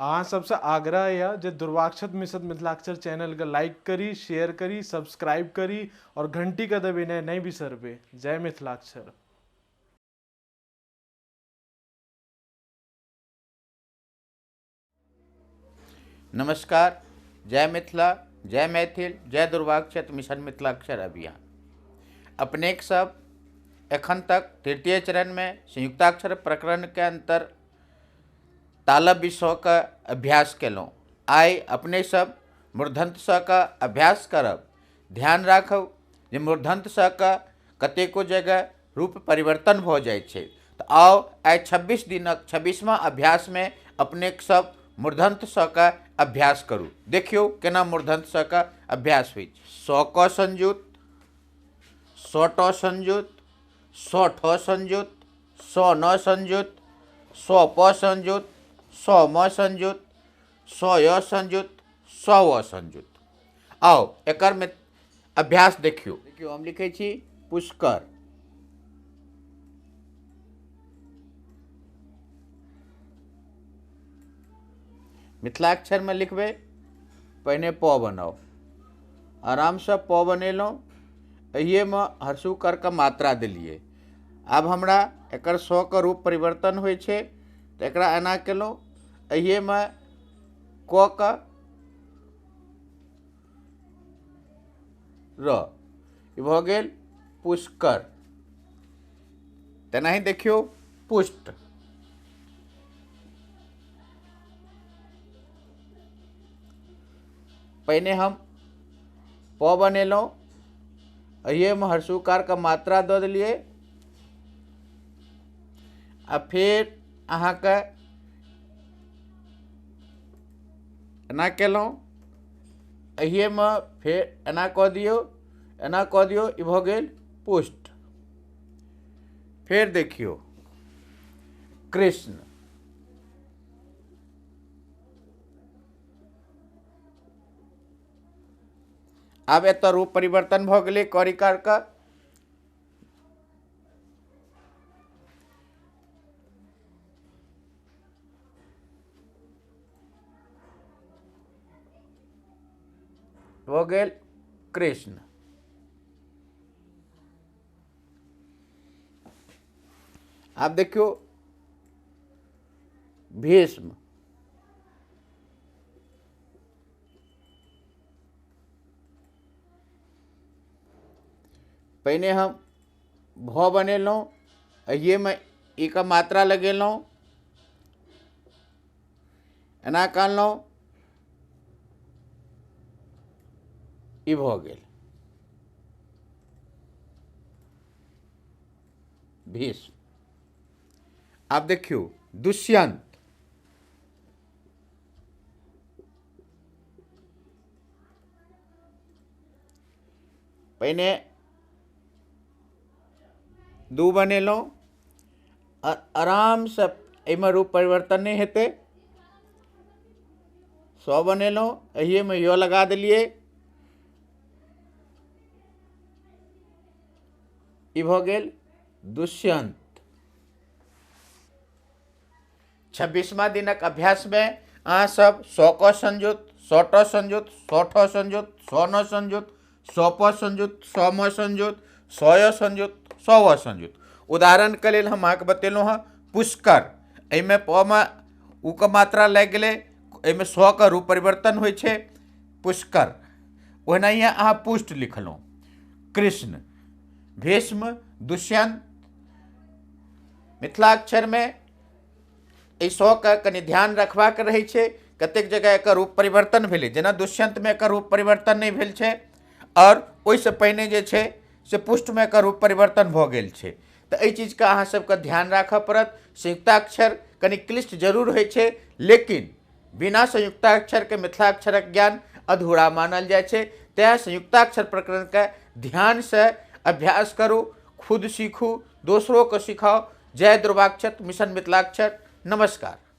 अहाँ सबसँ आग्रह यऽ जे दुर्वाक्षत मिश्र मिथिलाक्षर चैनलके लाइक करी, शेयर करी, सब्सक्राइब करी और घंटीके दबेनाइ नहि बिसरबै। जय मिथिलाक्षर। नमस्कार, जय मिथिला, जय मैथिल, जय दुर्वाक्षत मिशन मिथिलाक्षर अभियान। अपनेक सब एखन तक तृतीय चरण में संयुक्ताक्षर प्रकरण के अंतर तालव्य स के अभ्यास केलहुँ। आइ अपने सब मूर्धन्त स के अभ्यास करब। ध्यान राखब जे मूर्धन्त स के कतेको जगह रूप परिवर्तन भऽ जाइ छै। तऽ आउ आइ 26 दिनक 26वां अभ्यास में अपने सब मूर्धन्त स के अभ्यास करू। देखियौ केना मूर्धन्त स के अभ्यास होइ छै। स क संयुक्त, स ट संयुक्त, स ठ संयुक्त, स न संयुक्त, स प संयुक्त, स म संयुक्त, स य संयुक्त, स व संयुक्त। आउ एकर में अभ्यास देखियौ। देखियौ हम लिखै छी पुष्कर। मिथिलाक्षर में लिखबै, पहिने प बनाउ, आरामसँ प बनेलहुँ, एहिएमे हर्षु करके मात्रा देलियै। आब हमरा एकर स के रूप परिवर्तन होइ छै तऽ एकरा एना केलहुँ, एहिएमे क के र, ई भऽ गेल पुष्कर। तेनाही देखियौ पुष्ट। पहिने हम प बनेलहुँ, एहिएमे हर्षुकारके मात्रा दऽ देलियै आ फेर अहाँके एना केलहुँ, एहिएमे फेर एना कऽ दियौ, एना कऽ दियौ, ई भऽ गेल पुष्ट। फेर देखियौ कृष्ण। आब एतऽ रूप परिवर्तन भऽ गेलै करिकारके। भऽ गेल कृष्ण। आब देखियौ भीष्म। पहिने हम भ बनेलहुँ, एहिएमे ई के मात्रा लगेलहुँ, एना कहलहुँ, ई भऽ गेल भीष्म। आब देखियौ दुष्यंत। पहिने दू बनेलहुँ, आरामसँ एहिमे रूप परिवर्तन नहि हेतै। स बनेलहुँ, एहिएमे य लगा देलियै, ई भऽ गेल दुष्यंत। 26वां दिनक अभ्यासमे अहाँ सब स क संयुक्त, स ट संयुक्त, स ठ संयुक्त, स न संयुक्त, स प संयुक्त, स म संयुक्त, स य संयुक्त, स व संयुक्त। उदाहरणके लेल हम अहाँके बतेलहुँ हँ पुष्कर। एहिमे प मे उ के मात्रा लागि गेलै, एहिमे स के रूप परिवर्तन होइ छै पुष्कर। ओनाहिए अहाँ पुष्ट लिखलहुँ। कृष्ण, भीष्म, दुष्यंत। मिथिलाक्षरमे एहि स के कनि ध्यान रखबाक रहै छै, कतेक जगह एकर रूप परिवर्तन भेलै। जेना दुष्यंतमे एकर रूप परिवर्तन नहि भेल छै और ओहिसँ पहिने जे छै से पुष्टमे एकर रूप परिवर्तन भऽ गेल छै। तऽ एहि चीजके अहाँ सबके ध्यान राखऽ पड़त। संयुक्ताक्षर कनि क्लिष्ट जरूर होइ छै, लेकिन बिना संयुक्ताक्षरके मिथिलाक्षरक ज्ञान अधूरा मानल जाइ छै। तैँ संयुक्ताक्षर प्रकरणके ध्यानसँ अभ्यास करू, खुद सीखू, दोसरोके सिखाउ। जय दुर्वाक्षत, मिशन मिथिलाक्षर। नमस्कार।